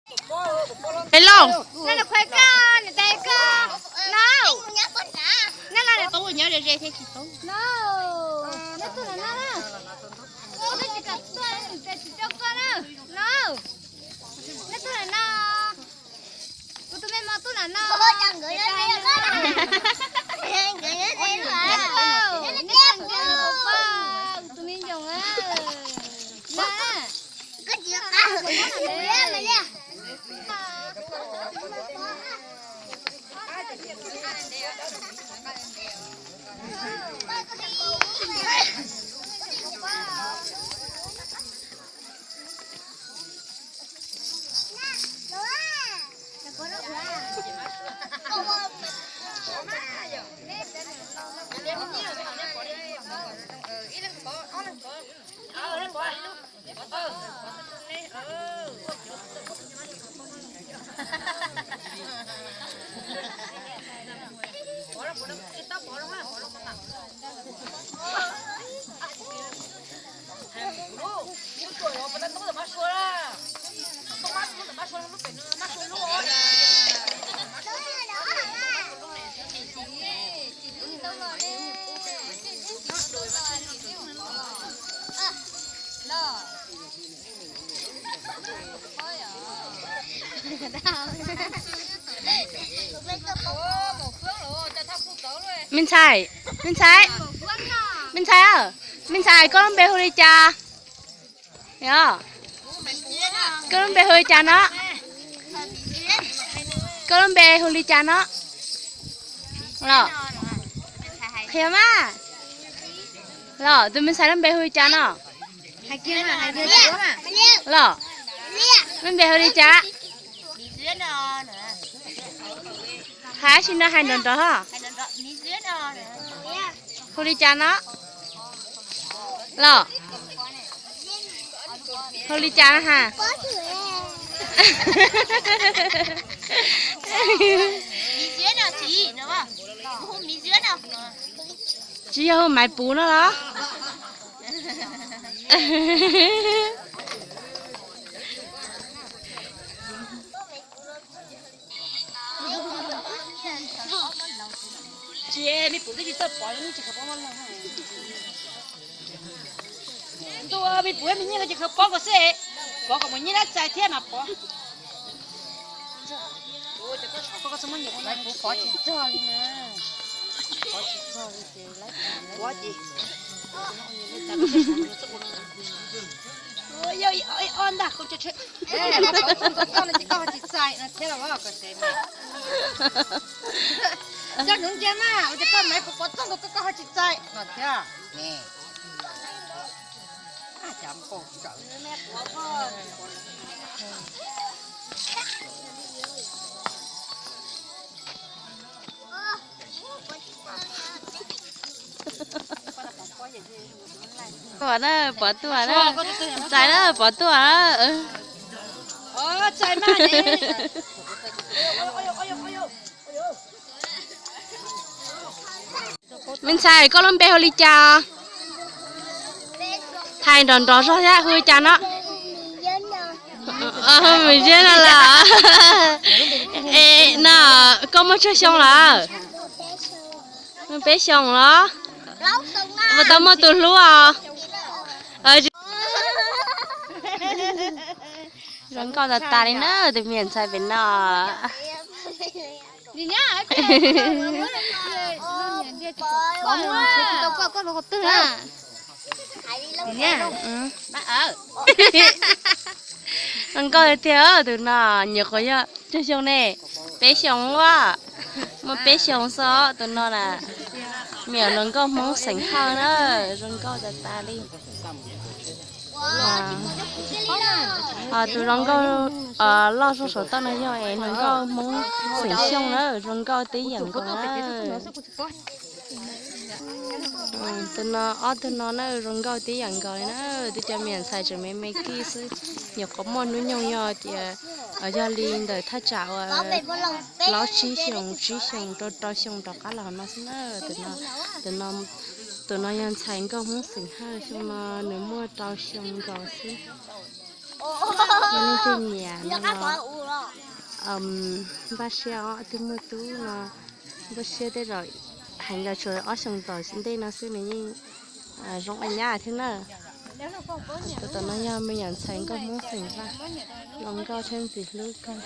Peb lauj, no nws qhuav koj, nws tais koj, no, no no nws tau nyob ze ze thiab tsis tau, no, neb tuaj no no, neb tsis kam tuaj, nws tais tsis coj koj na, no, neb tuaj no no, kuv tus me mos tuaj no no, neb tuaj, kuv tus me nyuam na. Me ntxhais, me ntxhais, me ntxhais, me ntxhais, koj lub npe hu li cas? Koj lub npe hu li cas no? Koj lub npe hu li cas no? Los, qhia mas. Los, tus me ntxhais lub npe hu li cas no? Los, lub npe hu li cas? Hais dab tsi no hais nrov nrov os. Hu li cas no? Los, hu li cas no has? Tsis yog hu Maiv Puv no los? Tsis, me Puv twb tsis txawj pov, tsis khaws pob mov los. Ntuj, me Puv me nyiaj tsis khaws pob kom xwb, pov kom mus nyiaj dab txais thiab mas pov. Puv pov tsis txog li na. Pov tsis txog li ces lawv pov ces. Yog ib ob ntag koj tso tsheb. Koj no ces koj ho tsis txais no thiab los kom sev mas. Coj nuv ntsia mas ua cas koj Maiv Puv pov txog nkaus koj ho tsis txais no thiab. Pov na, pov tuaj na. Txais na, pov tuaj. Me ntxhais, koj lub npe hu li cas? Hais nrov nrov zog thiab, hu li cas no? Hu Maiv Zeb no los? Es no, koj muaj tsawg xyoo lawm? Muaj peb xyoos los? Puas tau muaj tus hlub os? Zoo nkauj tas tas li na tus me ntxhais pem no. Zoo nkauj tiag tiag tus no, nyuam qhuav yog tsawg xyoo ne? Peb xyoos ua, muaj peb xyoos xwb tus no na. Me nyuam hluas nkauj Hmoob xeem Hawj na, zoo nkauj tas tas li. Tus hluas nkauj loj zog saum toj no yog es hluas nkauj Hmoob xeem Xyooj na, zoo nkauj tib yam nkaus na. Tus no, ob tug no na zoo nkauj tib yam nkaus li na, twb cov me nyuam ntxhais tseem me me kiag xwb, nyuam qhuav muaj hnub nyoog yog tias yog li ntawm thaj tsam uas plaub tsib xyoos, tsib xyoos rau rau xyoo rov qab los no xwb na. Tus no, tus no yog ntxhais nkauj Hmoob xeem Hawj, xyoo no nws muaj rau xyoo nkaus xwb. Yog leej twg nyiam no los Npaj siab os, twb muaj tub no, npaj siab tej zaum heev los tsuas ob xyoos tom ntej no xwb nws yeej zoo ua nyab thiab na. Tus tom no yog me nyuam ntxhais nkauj Hmoob xeem Vaj, zoo nkauj thiab ntxim hlub kawg.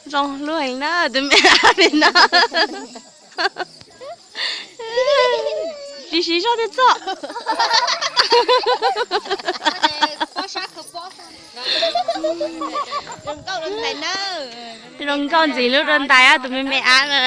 Zoo hlub heev na tus me ab no. Siv siv zog thiab txog. Zoo nkauj ntxim hlub rau ntais tus me me ab na.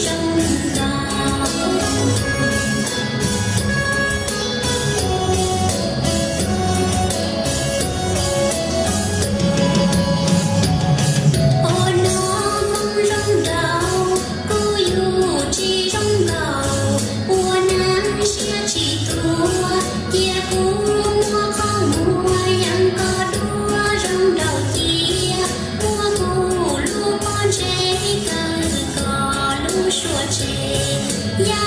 zoo nkauj. Ua no Hmoob zoo nraug, kuj yus tsis zoo nkaus, ua neej siab tsis tuag, cia kuv muab qhov muag yees koj dua zoo nraug cia, muab kuv lub pob ntseg kaw koj lub suab tseg, ya